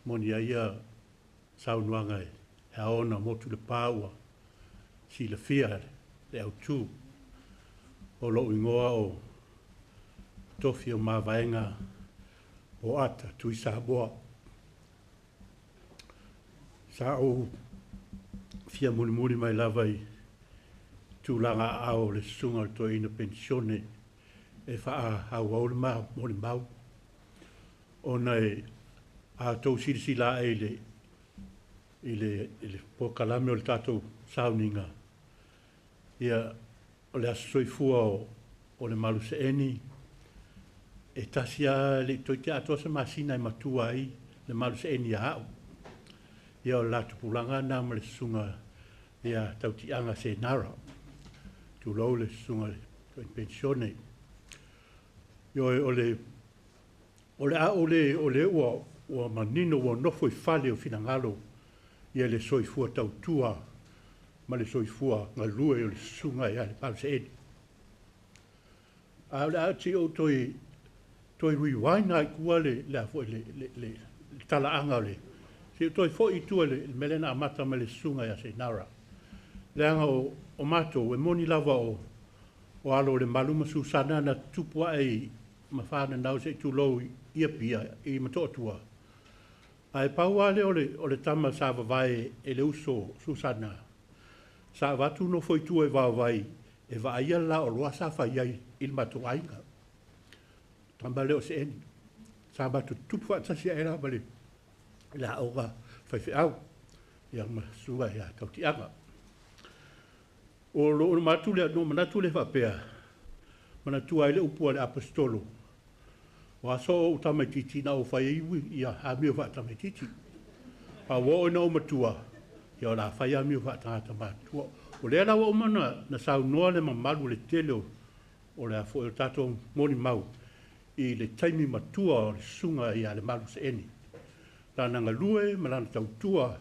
Moni ai ia saunoaga e ao ona motu le pa ua silafia le autu. O lou igoa o Tofi o Mavaega Poata Tuisamoa. Sa ou fia mulimuli mai lava i tulaga aao o le susuga o le toeaina penisione e faaauau le molimau, ona e a outou silasila ae i le polokalame o le tatou sauniga, ia, o le aso soifua o Lemalu Seeni, e tasi lava, e le i toeitiiti atoa se masina e matua ai Lemalu Seeni ia au. Ia o le la tupulaga lena ma le susuga ia Tautiaga Senara, tulou le susuga i le penisione. Ioe, o le a ou le, o lea ua manino, ua nofo i fale o finagalo ia le soifua tautua ma le soifua galue o le susuga ia Lemalu Seeni. A o le a se i ou toe rewind lava i tua le talaaga o le, se i ou toe foi i tua i le mea lea na amata mai le susuga ia Senara. Leaga o matou, e moni lava o alo o Lemalu ma Susana na tutupu ae ma fananau se i tulou i Apia i Motootua. Ae pau lava lea o le tama sa vavae e le uso Susana, sa avatu nofo i tua i Vaovai e vaaia le laoloa sa fai ai i le matou aiga. Tama lea o Seeni. Sa matou tutupu faatasi ae la ma le aoga faifeau, ia ma susuga ia Tautiaga. O lou manatu lea faapea, manatua ai le upu a le Aposetolo, o aso o ou tamaitiiti na ou fai ai ia amio faatamaitiiti. A ua oo ina ou matua, ia o le a fai amio faatagata matutua. O lea la ua uma ona saunoa le mamalu le tele o le a foi o tatou molimau i le taimi matua o le susuga ia Lemalu Seeni. Lana galue ma lana tautua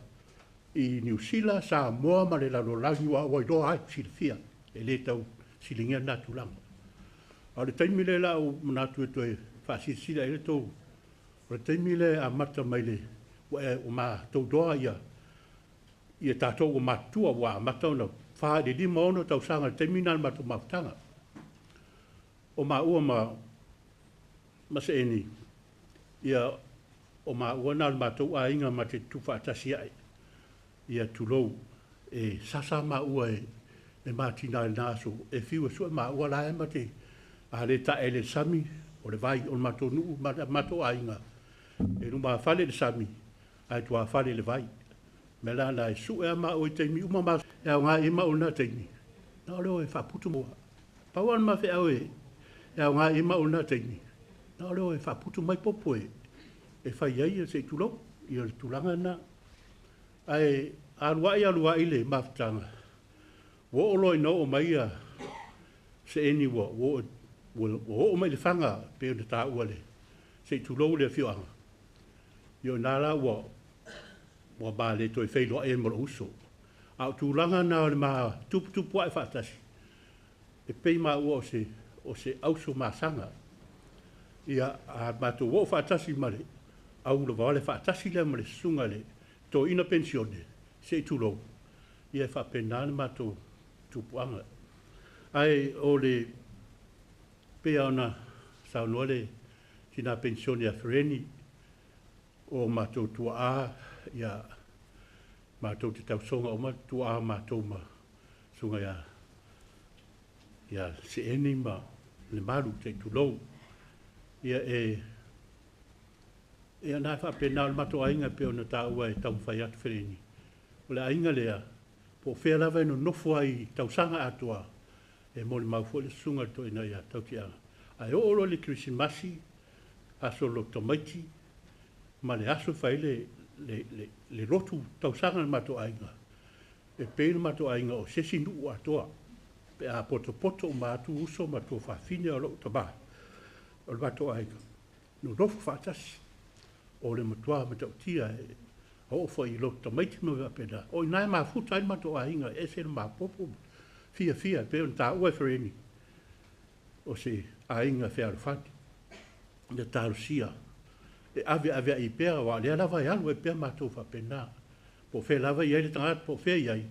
i Niu Sila, Samoa ma le lalolagi ua iloa ai, silafia, e le tau siligia lena tulaga. A o le taimi lea la ua manatu e toe faasilasila i le tou, o le taimi lea e amata mai le, ua matou iloa ia tatou ua matutua, ua amata ona 4 i le 5, 6 tausaga i le taimi lena o le matou mafutaga. O maua ma Seeni, ia, o maua na o le matou aiga ma te tutu faatasi ai, ia tulou, e sasa maua e matina i lena aso, e fiu e sue maua la e ma te, a le tae le sami, o le vai o le matou nuu, ma le matou aiga, e lumafale i le sami, ae tuafale i le vai. Mea la na e sue a maua i taimi uma ma e aoga i maua na taimi, na o leo e faaputu mua. Pau le mafeau e aoga i maua na taimi, na o leo e faaputu mai popo e fai ai se i tulou, ia le tulaga lena. Ae alu ai le mafutaga, ua oo loa ina oo mai ia Seeni ua oo mai le faga pe ona taua le se i tulou le afioaga. Ia o nā la ua ma le toe feiloai ai ma lou uso. A o tulaga na o le ma tuputupu ae faatasi, e pei maua o se auso masaga. Ia, a matou oo faatasi ma le aulavale faatasi lea ma le susuga le toeaina penisione, se i tulou, ia e faapena le matou tupuaga. Ae o le, pei ona saunoa le tina penisione a Fereni, o matou tuaa, ia, matou te tausoga uma tuaa matou ma susuga ia Seeni ma Lemalu, se i tulou. Ia e na faapena o le matou aiga pe ona taua e taumafai atu Fereni. O le aiga lea, po o fea lava e nonofo ai i tausaga atoa, e molimau foi le susuga i le toeaina ia Tautiaga. Ae oo loa i le Kerisimasi, aso o lotu tamaiti, ma le aso e fai le lotu tausaga o le matou aiga, e pei le matou aiga o se isi nuu atoa, pe a potopoto uma atu uso ma tuafafine o lou tama, o le matou aiga, nonofo faatasi, o le matua matautia e oo foi i lotu tamaiti ma mea faapena. O i ina e mafuta ai le matou aiga, e ese le maopoopo, fiafia, pei ona taua e Fereni, o se aiga fealofani, ia talosia e aveaveai pea, aua o lea lava e alu ai pea matou faapena. Po o fea lava e i ai le tagata, po o fea e i ai,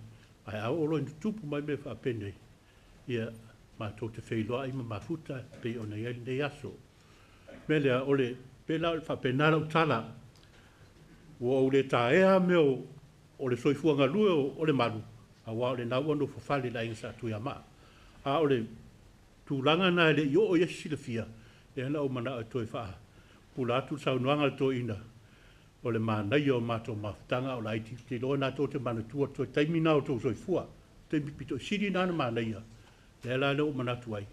ae a oo loa ina tutupu mai mea faapenei, ia, matou te feiloai ma mafuta e pei ona i ai lenei aso. O le mea lea, o le, pei la o le faapena lau tala, ua ou le taea mea o le soifua galue o Lemalu, aua o lena ua nofofale i le aiga Sa Tuiamaa. A o le tulaga lena e le i oo i ai se silafia, lea na ou manao e toe faapupula atu le saunoaga a le toeaina, o le manaia o matou mafutaga a o laiti. Ou te iloa o lena tou te manatua le toe taimi lena o outou soifua, taimi pito i sili lena ona manaia, lea la ua ou manatu ai,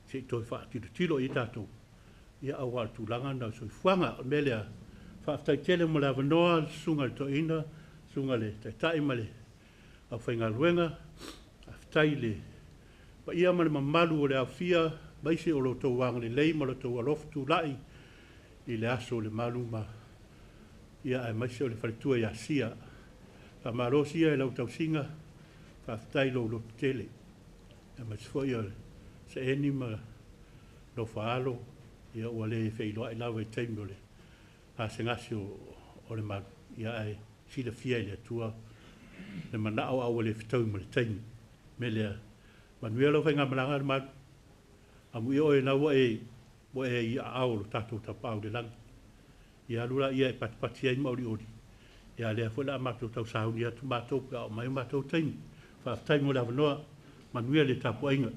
se i toe faatilotilo i ai tatou, ia aua o le tulaga lena o le soifuaga. O le mea lea, faafetai tele mo le avanoa le susuga i le toeaina, le susuga i le Taitai ma le aufaigaluega. Faafetai i le paia ma le mamalu o le aofia, aemaise o lo outou agalelei ma lo outou alofa tulai i le aso o Lemalu ma ia aemaise o le faletua ia Sia. Faamalo Sia i lau tausiga, faafetai i lou lototele, aemaise foi o le Seeni ma Nofoaalo, ia ua le feiloai lava i taimi o le gasegase o Lemalu, ia ae silafia e le Atua le manao a ua le fetaui ma le taimi. O le mea lea, manuia lau faigamalaga Lemalu, amuia oe o lena ua e i aao o lo tatou Tapaau i le lagi. Ia alu laia e patipati ai ma olioli, ia a o lea foi o le a matou tau sauni atu matou pe a oo mai o matou taimi. Faafetai mo le avanoa, manuia le tapuaiga.